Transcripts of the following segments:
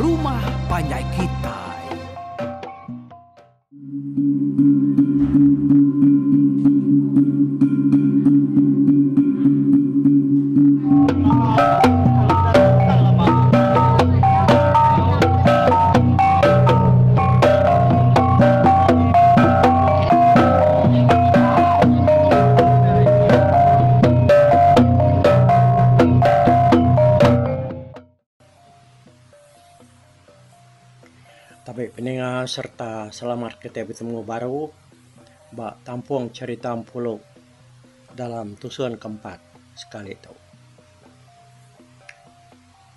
rumah panjai kitai. Tabi peninga serta selamat kitai betemu baru ba tampung cherita Empulu dalam tusun keempat sekali tu.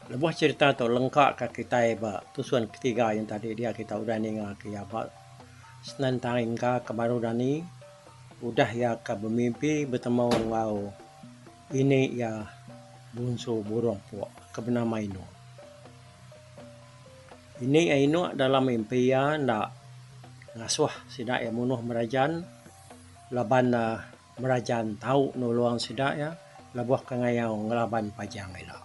Lebuh cherita tu lengka ka kitai ba tusun ketiga yen tadi dia kita udah ninga ke iya ba senentang ingka ke baru dani udah iya ke bemimpi betemu enggau Ini iya bunsu burung puk ke benama Inuk. Ini iya Inuk dalam mimpi iya enda ngasuh sida iya munuh Merajan laban ne Merajan tau nulung sida iya lebuh ke ngayau ngelaban Pajang ila.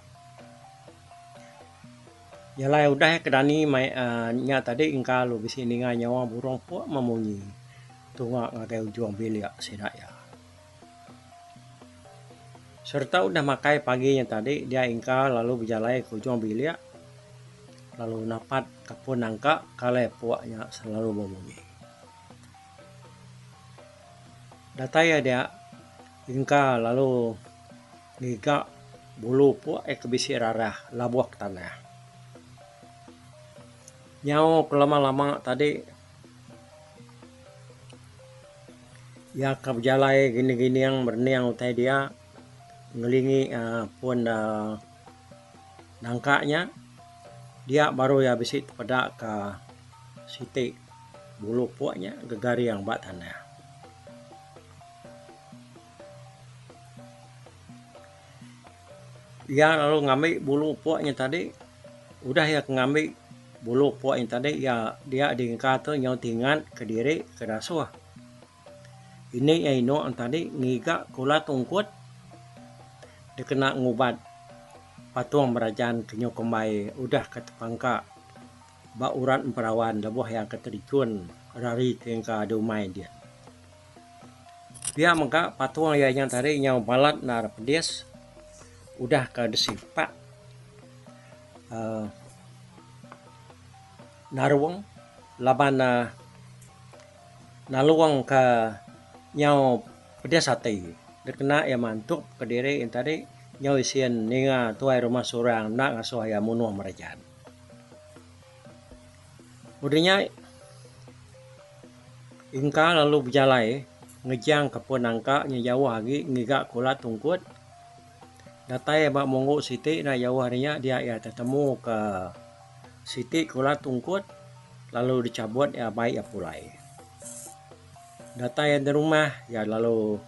Nya alai udah iya ke dani mai uhh nya tadi engka lalu bisi ninga nyawa burung puk memunyi tunga ngagai ujung bilik sida iya. Sereta udah makai pagi nya tadi dia ingka lalu bejalai ke ujung bilik lalu napat ka pun nangka ke alai puk nya selalu bemunyi. Datai iya dia ingka lalu ngiga bulu puk iya ke bisi rarah labuh ke tanah. Nyau ke lama-lama tadi. Iya ka bejalai gining-gining merening utai dia ngelingi uhh pun uhh nangka nya dia baru iya bisi tepeda ka siti bulu puk nya gegaring ba tanah. Iya lalu ngambi bulu puk nya tadi udah iya ke ngambi bulu puk nya tadi iya dia diengka tu nyau tingat kediri ke dasuh. Ini iya inu tadi ngiga kulat ungkut dikena ngubat patung berajan ke nyu kumbai udah ke tepangka ba urat emperawan lebuh iya ke tericun rari ke engka di umai din. Pia mega patung iya nya tadi nyau balat endar pedis udah ka disipak uhh narung laban ne nalung ka nyau pedis ati dikena iya mantup kediri yen tadi nyau isin ninga tuai rumah surang enda ngasuh iya munuh merejan. Udah nya Ingka lalu bejalai ngejang ke pun nangka nya jauh agi ngiga kulat tungkut. Datai ba munggu siti enda jauh ari nya dia iya tetemu ke siti kulat tungkut lalu dichabut iya bai iya pulai. Datai iya di rumah iya lalu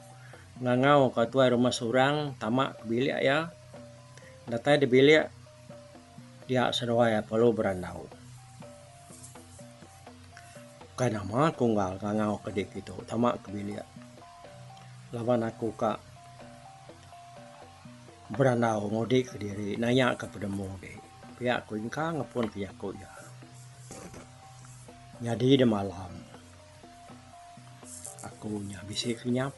ngangau ka tuai rumah surang tama ke bilik iya. Datai di bilik dia seduai iya perlu berandau. Bukai nama ku unggal ngangau ke dek kitu tama ke bilik laban aku ka berandau ngudi kediri nanya ka penemu dek pia ku ingka ngepun ke jaku iya. Nyadi da malam aku nya bisi kinyap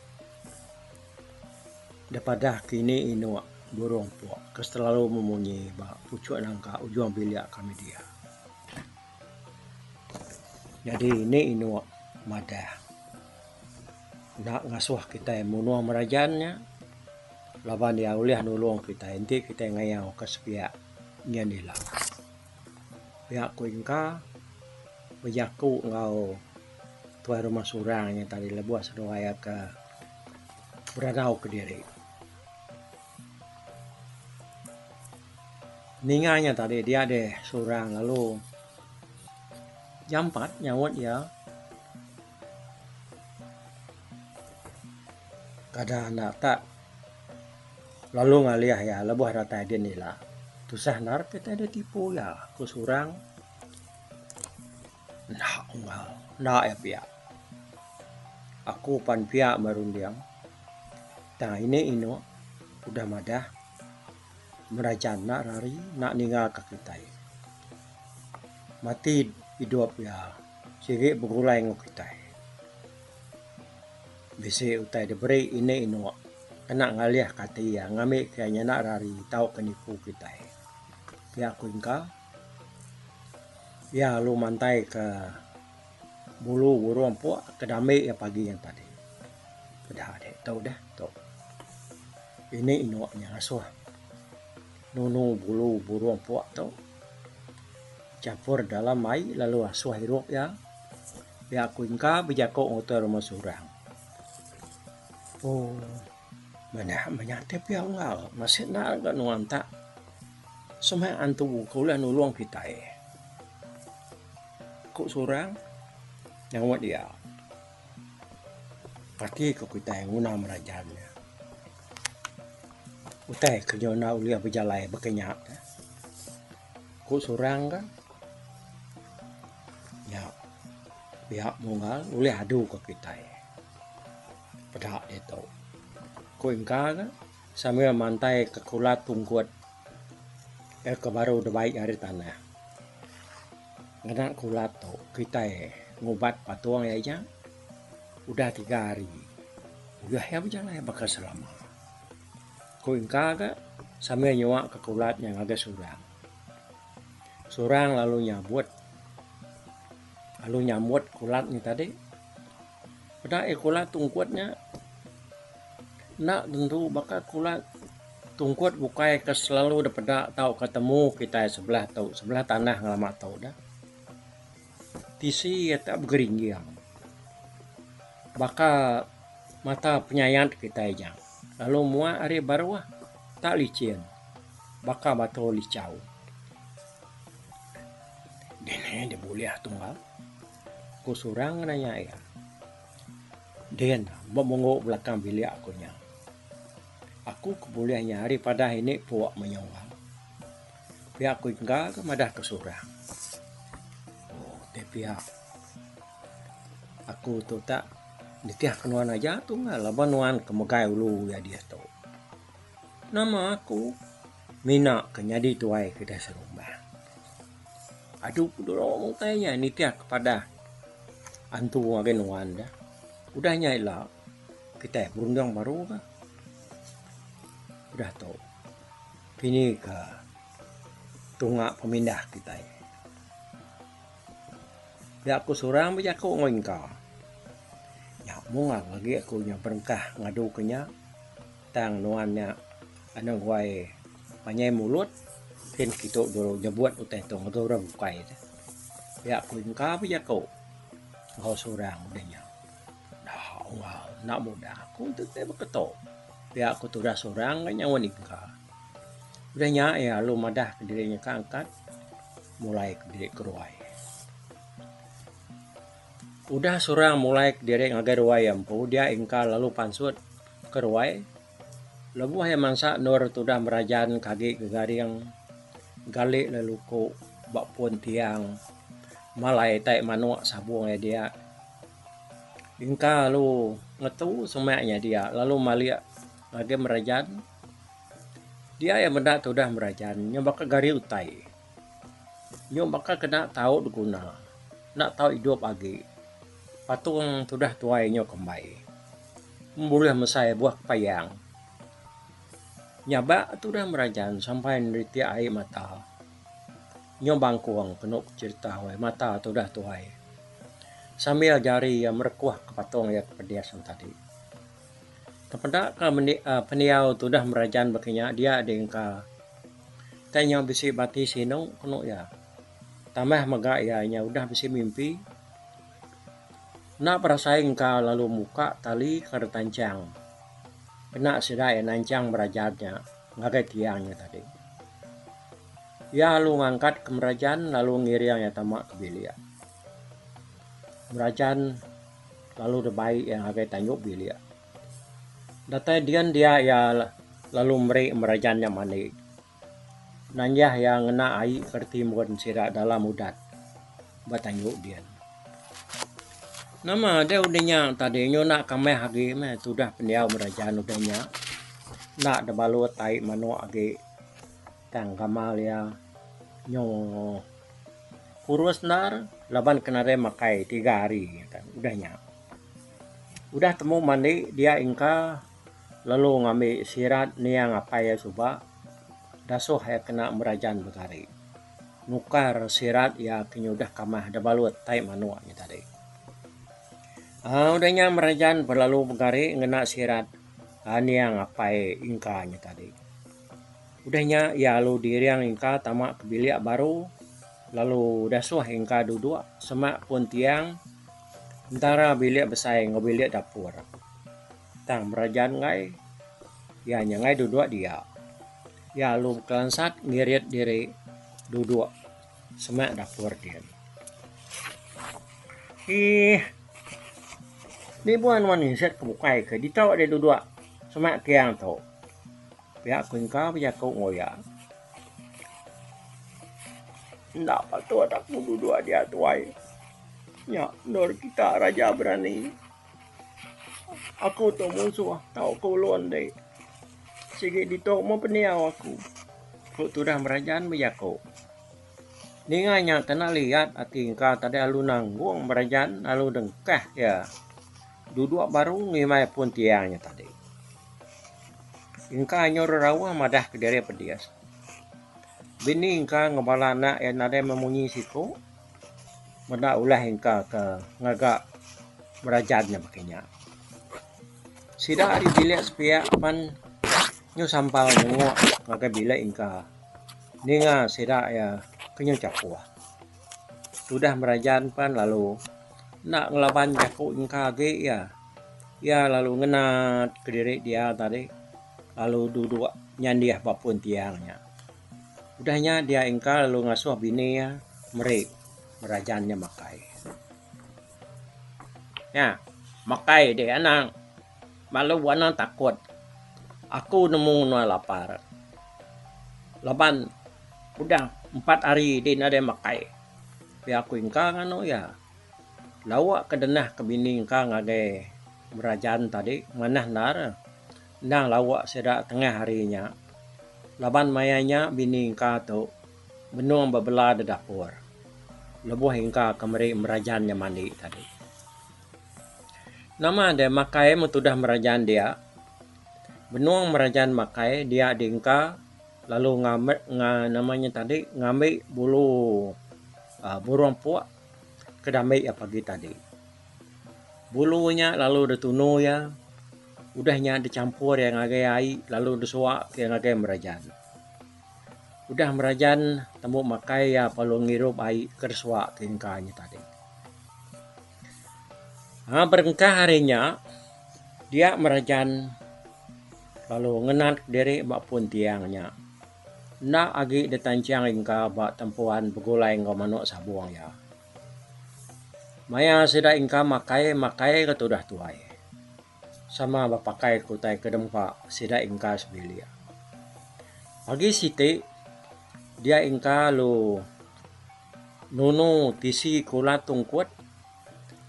da padah kini inu burung puk ke selalu memunyi ba puchuk nangka ujung bilik kami dia. Nyadi ini inu madah enda ngasuh kitai munuh merajan nya laban iya ulih nulung kitai enti kitai ngayau ka sepiak nyin ila. Pia ku engka bejaku enggau tuai rumah surang nya tadi lebuh seduai iya ke berandau kediri. Ninga nya tadi dia deh surang lalu jampat nyaut iya kada enda tak lalu ngalih iya lebuh datai din ila. Tusah endar kitai ditipu iya ku surang enda unggal enda iya pia. Aku pan pia merunding tang ini inu udah madah. Merajan enda rari enda ninggalka kitai. Mati idup iya sigi begulai enggau kitai. Bisi utai diberi ini inu kena ngalihka ati iya ngambika iya nyanda rari tauka nipu kitai. Pia ku engka iya lalu mantaika bulu burung puk ke diambi iya pagi nya tadi. Peda deh tu deh tu. Ini inu nya ngasuh nunu bulu burung puk tu champur dalam ai lalu asuh irup iya. Pia ku engka bejaku ngutai rumah surang. Ooh meh nya ti pia unggal masih enda ga nuan tak semah antu ke ulih nulung kitai. Ku surang nyaut iya. Kati ku kitai nguna merajan nya. Utai ke nyau enda ulih bejalai baka nya. Ku surang ka nya pia munggal ulih adu ka kitai peda ditu. Ku engka ka sambil mantai ka kulat tungkut iya ke baru dibai ari tanah. Ngena kulat tu kitai ngubat patung iya nya udah tiga hari ulih iya bejalai baka selama. Ku engka ga sambil nyua ka kulat nya ngagai surang. Surang lalu nyabut lalu nyambut kulat nya tadi. Peda iya kulat tungkut nya enda tentu baka kulat tungkut bukai ke selalu dep peda tauka temu kitai sebelah tu sebelah tanah ngelama tu dah. Tisi iya tak begeringing baka mata penyayat kitai nya lalu muak ari baruh tak licin baka batu lichau. Dini deh bulih tunggal ku surang nanya iya. Din ba munggu belakang bilik aku nya. Aku ke bulih nya ari padah ini puak menyuang. Pia ku engga ke madah ke surang. Oh ti pia aku tu tak nitih ke nuan aja tu laban nuan ke megai ulu iya diatu. Nama aku mina ke nyadi tuai kitai serumah. Adu ku dulu utai nya nitih ke padah antu ngagai nuan dah. Udah nya ila kitai berunding baru ka. Udah tu kini ka tunga pemindah kitai. Pia ku surang bejaku enggau engka. Nya mung agi aku nya berengkah ngadu ke nya. Tang nuan nya anu guai panjai mulut kin kitu dulu nyebut utai tu ngagai orang bukai te. Pia ku engka bejaku enggau surang udah nya. Dah enggau enda mudah ku enti ti beketo. Pia ku tudah surang ga nyaun engka. Udah nya iya lalu madah kediri nya ka angkat mulai kediri ke ruai. Udah surang mulai kediri ngagai ruai iya empu dia engka lalu pansut ke ruai lebuh iya mansa endur tudah merajan ke agi gegaring gali leluku ba pun tiang malai tai manok sabung iya dia. Engka lalu ngetu semak iya dia lalu malik ngagai merajan dia iya meda tudah merajan nyau baka gari utai. Nyau baka kena tau diguna enda tau idup agi patung tudah tuai nyau kembai. Bulih mesai buah kepayang. Nyabak tudah merajan sampai neritik ai mata. Nyau bangkung kenu ku cherita wai mata tudah tuai. Sambil jari iya merekuh ke patung iya ke pedis nya tadi. Tepeda ka pendiau tudah merajan baka nya dia dingka. Tai nyau bisi bati sinu kenu iya. Tambah mega iya nya udah bisi mimpi. Enda berasai engka lalu muka tali ke ditanchang kena sida iya nanchang merajan nya ngagai tiang nya tadi. Iya lalu ngangkat ke merajan lalu ngiring iya tama ke bilik. Merajan lalu dibai iya ngagai tanju bilik. Datai dian dia iya lalu meri merajan nya mandi. Nanjah iya ngena ai ke ditimbun sida dalam udat ba tanju din. Nama deh udah nya tadi nyu enda kamah agi meh tudah pendiau merajan udah nya. Enda deh balut ai manok agi tang gamal iya nyu. Kurus endar laban ke nadai makai tiga hari udah nya. Udah temu mandi dia engka lalu ngambi sirat niang apai iya suba dasuh iya kena merajan begari. Nukar sirat iya ke nyudah kamah da balut tai manuk nya tadi. Aaa udah nya merajan belalu begari ngena sirat niang apai engka nya tadi. Udah nya iya lalu diring engka tama ke bilik baru lalu dasuh engka duduk semak pun tiang entara bilik besai enggau bilik dapur. Tang merajan enggai iya nya enggai duduk dia. Iya lalu bekelansat ngirit diri duduk semak dapur din. Eeh nibuh nuan ngisit ke bukai ke ditu deh duduk semak tiang tu. Pia ku engka bejaku enggau iya. Enda patut aku duduk dia tuai. Nya endur kita raja berani. Aku tu munsuh tauka ulun ti. Sigi ditu meh pendiau aku, ku tudah Merajan bejaku. Ninga nya kena liat ati engka tadi lalu nanggung Merajan lalu dengkah iya. Duduk baru ngimbai pun tiang nya tadi. Engka nyau rerauh madah kediri pedis. Bini engka enggau bala anak iya nadai memunyi siku meda ulah engka ke ngaga berajan nya baka nya. Sida ari bilik sepiak pan nyu sampal nyenguk ngagai bilik engka ninga sida iya ke nyu chapuh. Tudah berajan pan lalu enda ngelaban jaku engka agi iya. Iya lalu ngenat kediri dia tadi lalu duduk nyandih ba pun tiang nya. Udah nya dia engka lalu ngasuh bini iya meri berajan nya makai. Nya makai deh anang malu anang takut. Aku nemu nuan lapar. Laban udah empat hari deh nadai makai. Pia ku engka nganu iya. Lawa ke denah ke bini engka ngagai berajan tadi manah endar endang lawa sida tengah hari nya laban maya nya bini engka tu benung bebela da dapur lebuh engka ke meri merajan nya mandi tadi. Nama deh makai meh tudah merajan dia benung merajan makai dia diengka lalu ngambi nama nya tadi ngambi bulu uhh burung puk. Ke dambi iya pagi tadi. Bulu nya lalu ditunu iya, udah nya dichampur iya ngagai ai lalu disua ke iya ngagai merajan. Udah merajan tembu makai iya perlu ngirup ai ke disua ke engka nya tadi. Aa berengkah ari nya dia merajan lalu ngenat diri ba pun tiang nya. Enda agi ditanchang engka ba tempuan begulai enggau manuk sabung iya. Maya sida engka makai, makai ga tudah tuai. Sama bepakai ke utai ke dempa sida engka sebilik. Pagi siti, dia engka lu nunu tisi kulat tungkut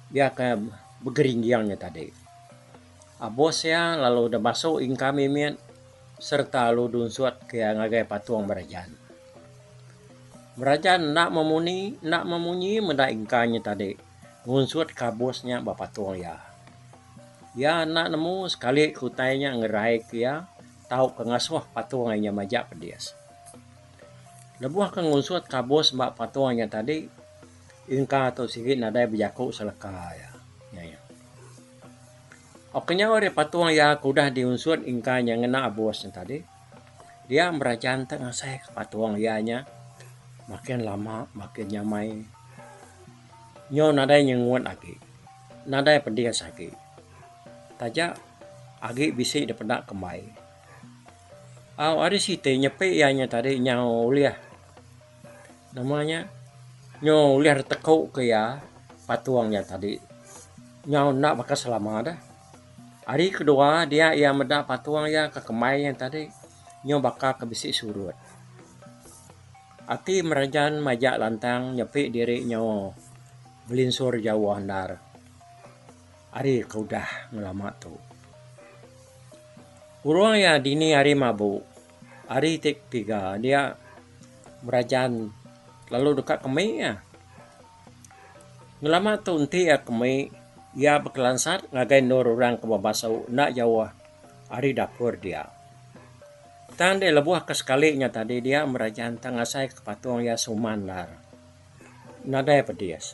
iya ke begeringging nya tadi. Abus iya lalu deh basu engka mimit sereta lalu dunsut ke iya ngagai patung berajan. Berajan enda memuni enda memunyi meda engka nya tadi ngunsut ke abus nya ba patung iya. Iya enda nemu sekali ke utai nya ngerai ke iya tauka ngasuh patung iya nya majak pedis. Lebuh ke ngunsut ke abus ba patung nya tadi engka tu sigi nadai bejaku seleka iya. Kenyau ari patung iya ke udah diunsut engka nya ngena abus nya tadi, dia merajan te ngasai ke patung iya nya makin lama makin nyamai. Nyu nadai nyengut agi, nadai pedis agi. Taja agi bisi dipeda kembai. Au ari siti nyepi iya nya tadi nyau ulih nama nya nyu ulih diteku ke iya patung iya tadi. Nyau enda baka selama deh. Hari kedua dia iya meda patung iya ke kembai iya tadi nyau baka ke bisi surut. Ati merajan majak lantang nyepi diri nyau belinsur jauh endar ari ke udah ngelama tu. Urung iya dini hari mabu hari ti ketiga dia merajan lalu deka kemi iya. Ngelama tu enti iya kemi, iya bekelansat ngagai endur orang ke bebasu enda jauh ari dapur dia. Tang deh lebuh ke sekali nya tadi dia merajan tang asai ke patung iya suman endar. Nadai pedis.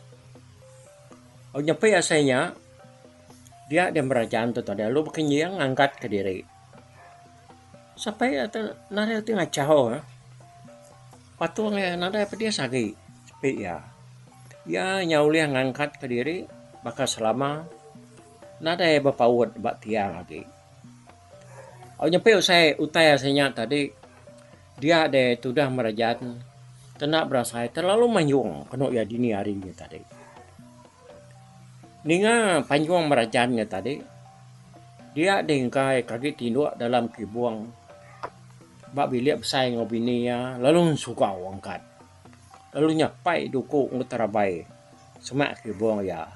Au nyepi asai nya, dia deh merajan tu tadi lalu bekenying ngangkat ke diri. Sapai iya tu nadai ti ngachau eh. Patung iya nadai pedis agi sepi iya. Iya nya ulih ngangkat ke diri baka selama nadai bepaut ba tiang agi. Au nyepi usai utai asai nya tadi dia deh tudah merajan kena berasai terlalu mayung kenu iya dini hari nya tadi. Ninga panjung merajan nya tadi dia deh engkai ke agi tinduk dalam kibung ba bilik besai enggau bini iya lalu sugau angkat lalu nyapai duku enggau terabai semak kibung iya.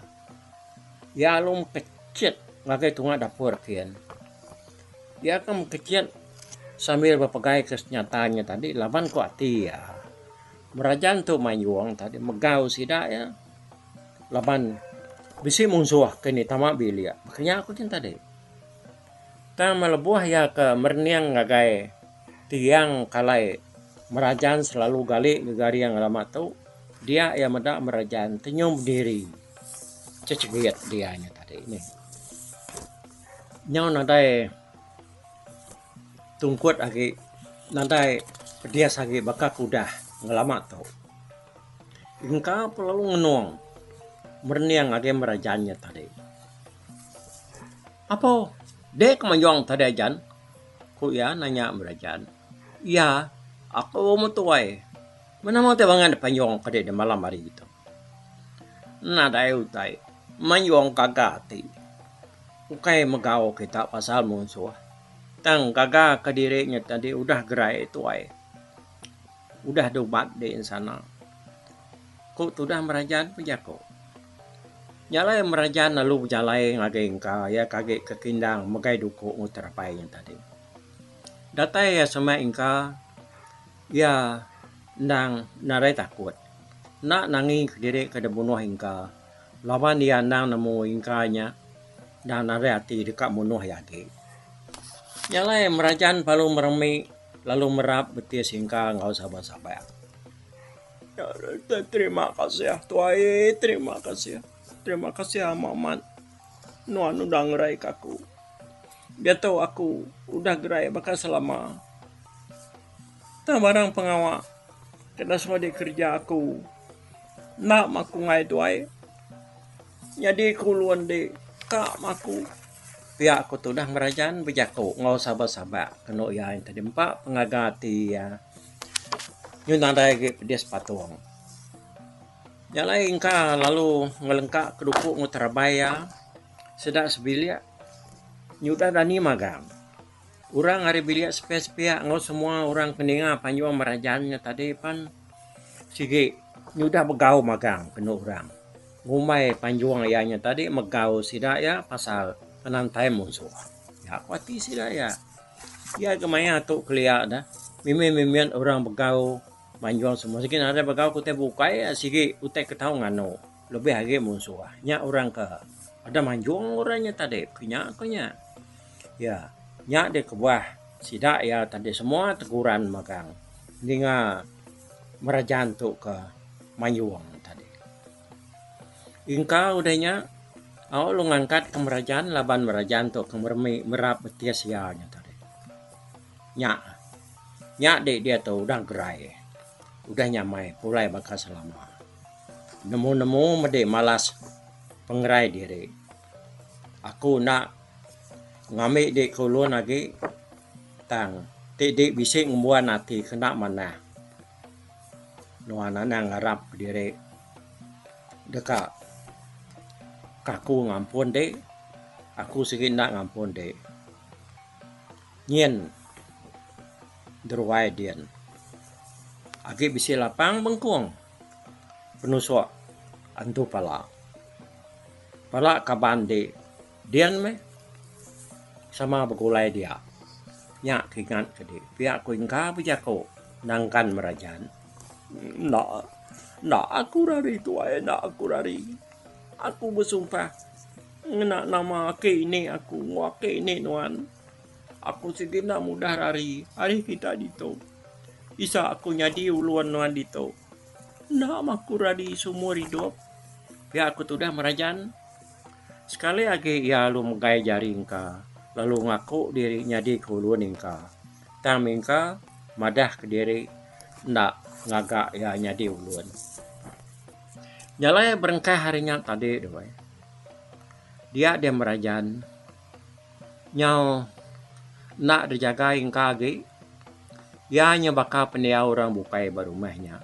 Iya lalu mekechit ngagai tunga dapur kin. Iya ke mekechit sambil bepegai ke senyata nya tadi laban ku ati iya. Merajan tu mayung tadi megau sida iya laban bisi munsuh ke indi tama bilik. Baka nya ku kin tadi. Tang melebuh iya ke merening ngagai tiang kalai merajan selalu gali gegaring lama tu dia iya meda merajan tenyum diri. Chechegit dia nya tadi nih. Nyau nadai tungkut agi nadai pedis agi baka ke udah ngelama tu. Engka pelalu ngenung merening agi merajan nya tadi. Apo dek mayung tadi ajan? Ku iya nanya merajan. Iya, aku meh tuai. Meh nama ti bangat dipayung ke dek malam hari tu. Nadai utai mayung gaga ati. Ukai megau kita pasal munsuh. Tang gaga ke diri nya tadi udah gerai tuai. Udah diubat di ensana. Ku tudah merajan bejaku. Nya alai merajan lalu bejalai ngagai engka iya ke agi ke kindang megai duku enggau terabai nya tadi. Datai iya semak engka iya endang nadai takut. Enda nangi kediri ke dibunuh Ingka laban iya endang nemu Ingka nya endang nadai ati deka munuh iya agi. Nya alai Merajan perlu meremi lalu merap betis Ingka enggau sabak-sabak. Terima kasih tuai, terima kasih. Terima kasih amat amat nuan udah ngeraika aku. Diatu aku udah gerai baka selama. Tang barang pengawa kena semua dikereja aku enda meh aku enggai tuai. Nyadi ku ulun ti ka meh aku. Pia ku tudah merajan bejaku enggau sabak-sabak kenu iya tadi empa pengaga ati iya nyun nadai agi pedis patung. Nya alai engka lalu ngelengka ke duku enggau terabai iya sida sebilik nyudah dani magang. Orang ari bilik sepiak-sepiak enggau semua orang ke ninga panjung merajan nya tadi pan sigi nyudah begau magang kenu orang. Ngumbai panjung iya nya tadi megau sida iya pasal penantai munsuh. Ya ku ati sida iya. Iya ke maya tu kelia dah mimit-mimit orang begau panjung semua sigi nadai begau ke utai bukai sigi utai ke tau nganu lebih agi munsuh. Nya orang ke ada manjung orang nya tadi ku nya ku nya. Iya, nya deh kebuah sida iya tadi semua teguran magang ninga merajan tu ke mayung tadi. Engka udah nya au lu ngangkat ke merajan laban merajan tu ke meremi merap betis iya nya tadi. Nya, nya deh diatu udah gerai udah nyamai pulai baka selama. Nemu-nemu medi malas pengerai diri. Aku enda ngambi di ke ulun agi tang ti di bisi ngembuan ati ke enda manah. Nuan anang ngarap diri deka ka aku ngampun di, aku sigi enda ngampun di. Nyin deruai din. Agi bisi lapang bengkung penusuk antu pala. Pala kaban di din meh sama begulai dia. Nya ke ingat ke di. Pia ku engka bejaku nangkan merajan. Enda, enda aku rari tuai, enda aku rari. Aku besumpah ngena nama aki ini aku enggau aki ini nuan. Aku sigi enda mudah rari ari kita ditu. Isa aku nyadi ulun nuan ditu. Enda meh aku rari seumur idup. Pia ku tudah Merajan. Sekali agi iya lalu megai jari engka lalu ngaku diri nyadi ke ulun engka. Tang mingka madah kediri enda ngaga iya nyadi ulun. Jalai berengkah ari nya tadi doi. Dia deh merajan nyau enda dijaga engka agi iya nya baka pendiau orang bukai ba rumah nya.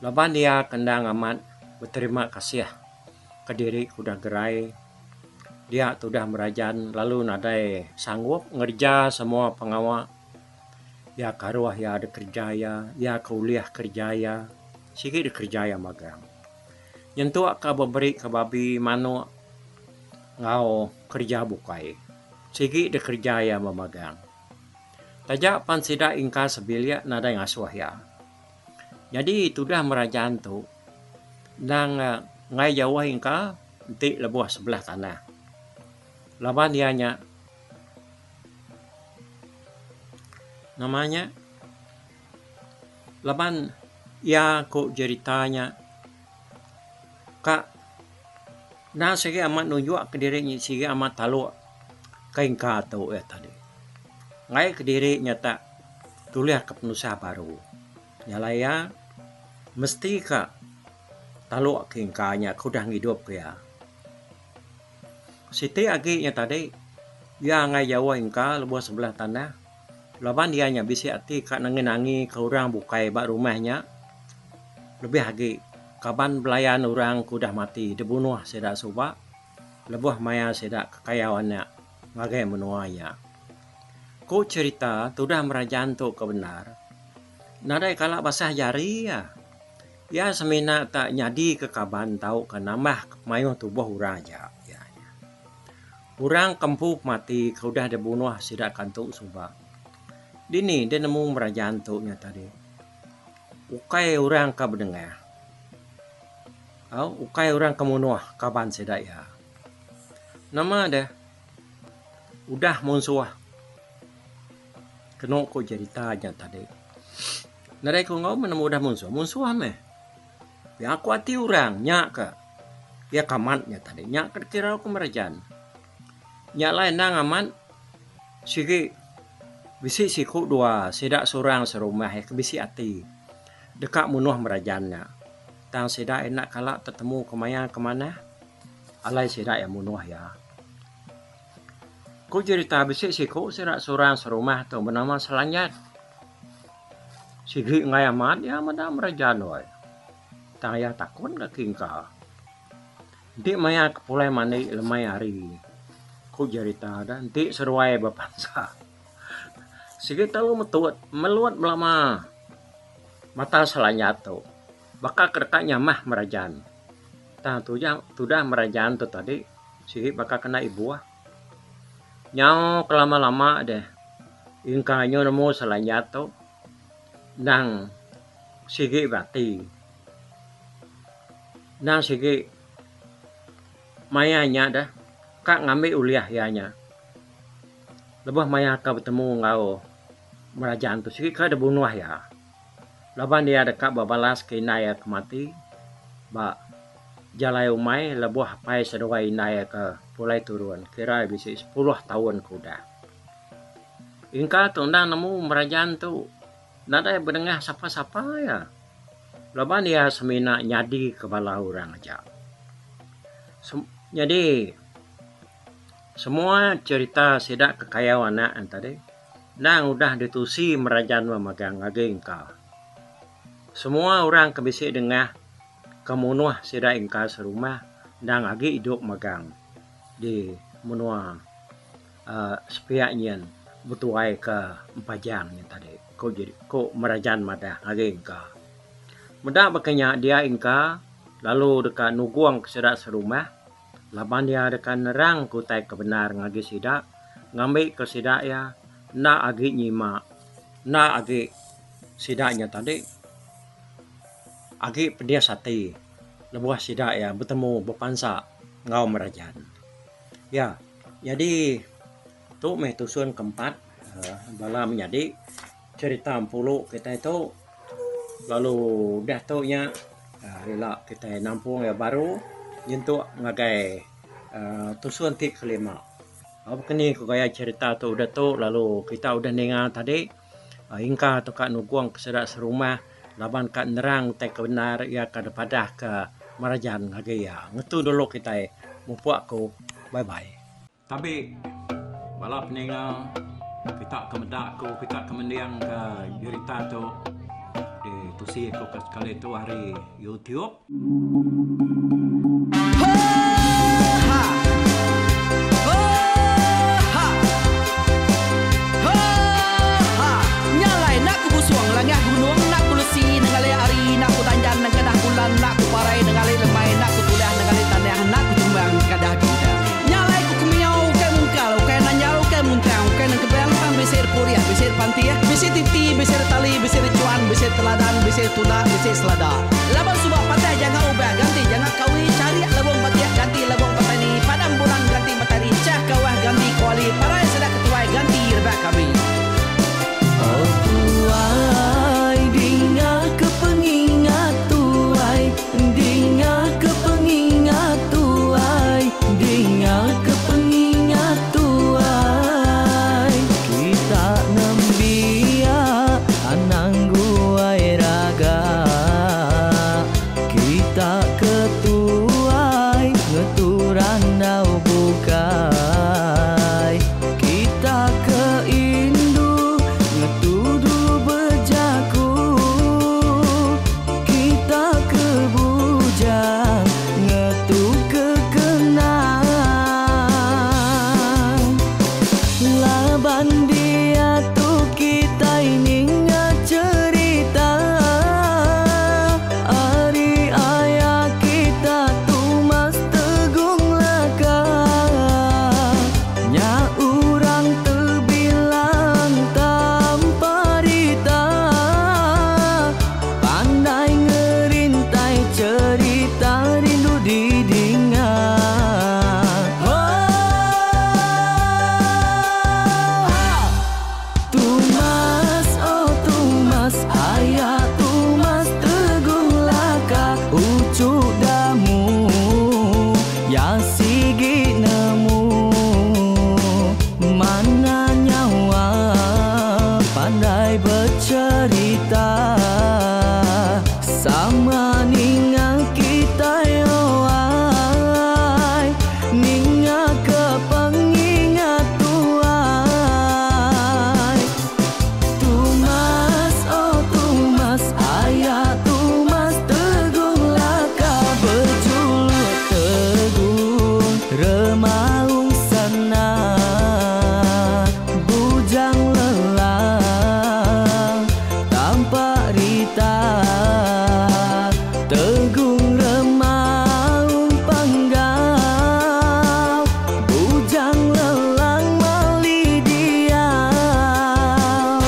Laban iya ke endang amat beterima kasih kediri ke udah gerai dia tudah merajan lalu nadai sanggup ngereja semua pengawa. Iya karuh iya dikereja iya, iya ke ulih kereja iya, sigi dikereja iya magang. Nyentuk ka beberi ka babi manuk enggau kereja bukai, sigi dikereja iya memagang. Taja pan sida ingka sebilik nadai ngasuh iya. Nyadi tudah merajan tu endang enggai jauh ingka enti lebuh sebelah tanah. Laban iya nya. Nama nya laban iya ku jerita nya ka enda sigi amat nunjuk kediri nya sigi amat taluk ke engka tu iya tadi. Ngaih kediri nya tak tulih ke penusah baru. Nya alai iya mesti ka taluk ke engka nya ke udah ngidup ke iya. Siti agi nya tadi, iya enggai jauh engka lebuh sebelah tanah laban iya nya bisi ati ka nangi-nangi ke orang bukai ba rumah nya lebih agi kaban belayan orang ke udah mati dibunuh sida suba lebuh maya sida ke kayau anak ngagai menua nya. Ku cherita tudah merajan tu ke bendar nadai kala basah jari iya. Iya semina tak nyadika kaban tauka nambahka pemayuh tubuh orang aja, pia iya. Orang ke empu pemati ke udah dibunuh sida ke antu suba. Dini deh nemu meraja antu nya tadi. Ukai orang ke bedengah. Au ukai orang ke munuh kaban sida iya. Nama deh udah munsuh kenu ku jerita nya tadi. Nadai ku enggau meh nemu udah munsuh, munsuh meh. Pia ku ati orang nya ka iya ka amat nya tadi. Nya ka dikira ku Merajan. Nya alai endang amat sigi bisi siku dua sida seorang serumah iya ke bisi ati deka munuh Merajan nya. Tang sida enda kala tetemu ke maya ke manah alai sida iya munuh iya. Ku jerita bisi siku sida seorang serumah tu benama Selanjat. Sigi enggai amat iya meda merajan weh. Tang iya takut ga kingka. Enti maya ke pulai mandi lemai hari ku jerita da enti seduai bepansa. Sigi tau metut melut belama mata Selanjat tu baka ke deka nyamah merajan. Tang tujah tudah merajan tu tadi sigi baka kena ibuh. Nyau kelama-lama deh engka nyu nemu Selanjat tu endang sigi berati. Endang sigi maya nya deh ka ngambi ulih iya nya. Lebuh maya ka betemu enggau Merajan tu sigi ka dibunuh iya. Laban iya deka bebalas ke indai iya ke mati ba jalai umai lebuh apai seduai indai iya ke pulai turun kira bisi sepuluh taun ke udah. Engka tu endang nemu merajan tu nadai bedengah sapa-sapa iya laban iya semina nyadi ke bala orang aja. Nyadi semua cherita sida ke kayau anak ne tadi. Endang udah ditusi merajan memagang ngagai engka. Semua orang ke bisi dengah ke munuh sida engka serumah endang agi idup magang di menua uhh sepiak nyin betuai ke Empajang nyin tadi ku ku merajan madah ngagai engka. Meda baka nya dia engka lalu deka nugong ke sida serumah. Laban iya deka nerangka utai ke bendar ngagai sida, ngambika sida iya enda agi nyima, enda agi sida nya tadi agi pedis ati. lebuh sida iya betemu bepansa enggau Merajan. Ya, nyadi tu meh tusun keempat bala menyadi cherita empulu kitai tu lalu udah tu nya ila kitai nampung iya baru nyentuk ngagai tusun ti kelima. Baka ni ku gaya cherita tu udah tu lalu kita udah ninga tadi ingka tu ka nugong ke sida serumah laban ka nerang utai ke bendar iya ka dipadah ke Merajan ngagai iya. Ngetu dulu kitai mupuk ku bye bye. Tabi bala peninga kita ke meda ku kita ke mending ke jerita tu ditusi ku ke sekali tu ari YouTube. Laban suba patah janga ubah ganti janga kawi charik lebong batik ganti lebong petani padam bulan ganti matari chah kawah ganti kuali parai sida ketuai ganti rebak kami. Oh tuai dinga ke pengingat tuai dinga ke pengingat tuai dinga ke pengingat tuai kita nembiak anang guai raga kita ke tuai ngetu randau bukai kita ke indu ngetu dulu bejaku kita ke bujang ngetu ke kenang laban diatu kitai ninga cherita ari aya kita Tumas Tegung Laka nya orang tebilang tanpa rita pandai ngerintai cherita rindu didinga. Tumas oh Tumas aya Tumas Tegung Laka uchu damu ya sigi nemu mana nyawa pandai becerita sama ninga kitai oai ninga ke pengingat tuai Tumas oh Tumas aya Tumas Tegung Laka bejuluk Tegung Remaung Sana bujang lelang tanpa rita Tegung Remaung Panggau bujang lelang mali diau.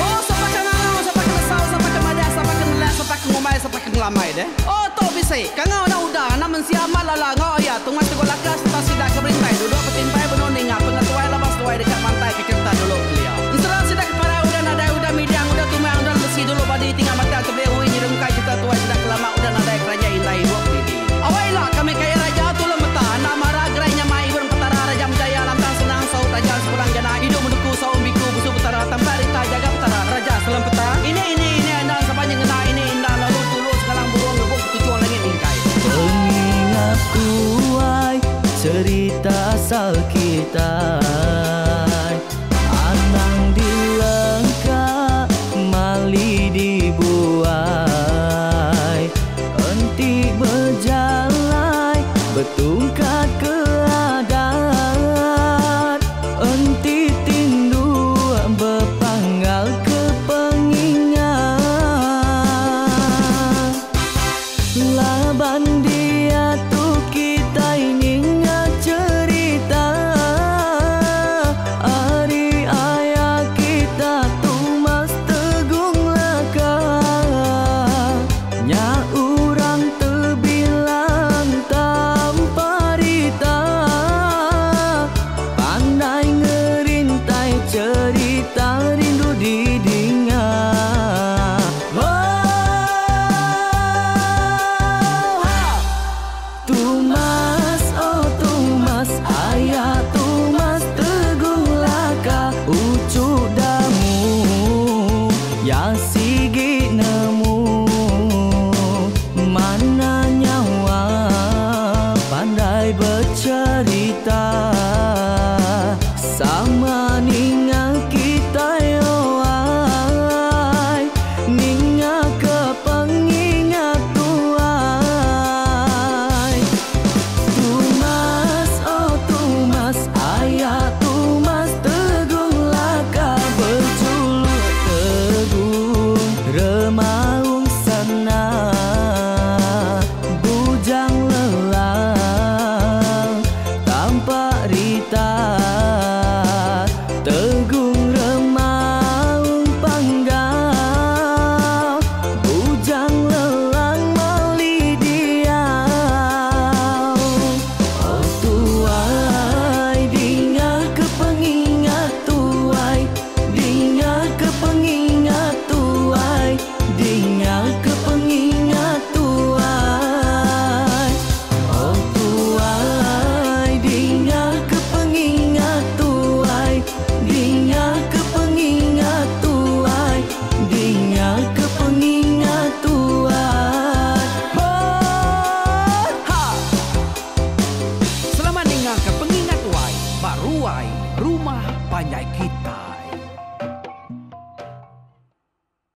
Oh sapa ke ngangau sapa ke nesau sapa ke madah sapa ke nelak sapa ke ngumbai sapa ke ngelamai deh. Oh tu bisi kangau anak uda anak mensia amat lala enggau aya Tumas Tegung Laka sereta sida ke berintai duduk betimpai benung ninga pengetuai laban seduai deka mantai ke cherita dulu kelia. Ensera sida ke parai udah nadai udah midang udah tumang udah lemesi dulu badi tinggal batang tebeli ui nyerungkai cherita tuai sida ke lama udah nadai keranjai indai ibuk didi. Awai ila kami kaya raja tulung meta enda mara gerai nyamai ibun petara raja menjaya lantang senang saut raja sepulang jana idup menuku saum biku busu petara tampak rita jaga petara raja selem peta ini ini ini enda sapa nyengena ini enda lalu tulu sengalang burung ngebuk ketuchung langit mingkai. Pengingat kuai cerita asal kitai anang dilengka mali dibuai enti bejalai betungkat ke adat enti tindu bepanggal ke pengingat laban diatu kitai ninga cherita. Rumah panjai kita.